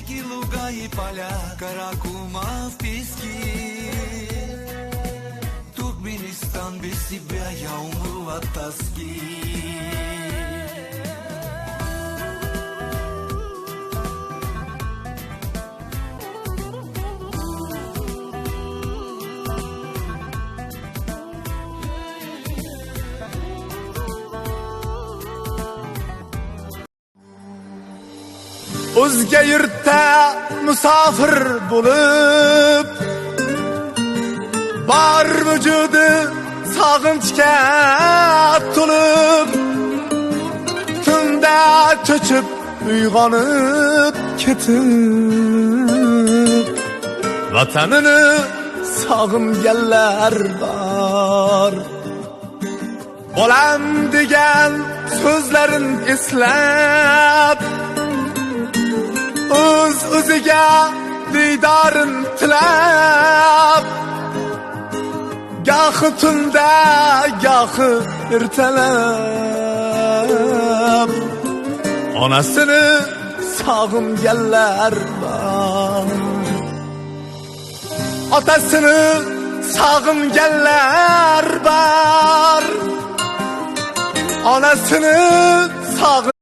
Реки, луга и поля, Каракума в песке. Туркменистан, без тебя я умру от тоски. O'zga yurtda musofir bo'lib, bor vujudi sog'inchga to'lib, tunda cho'chib uyg'onib ketib, vatanini sog'inganlar bor. Bolam degan so'zlarin eslab, o'z o'ziga diydorin tilab, gohi tunda, gohi ertalab onasini sog'inganlar bor, otasini sog'inganlar bor, onasini sog'in.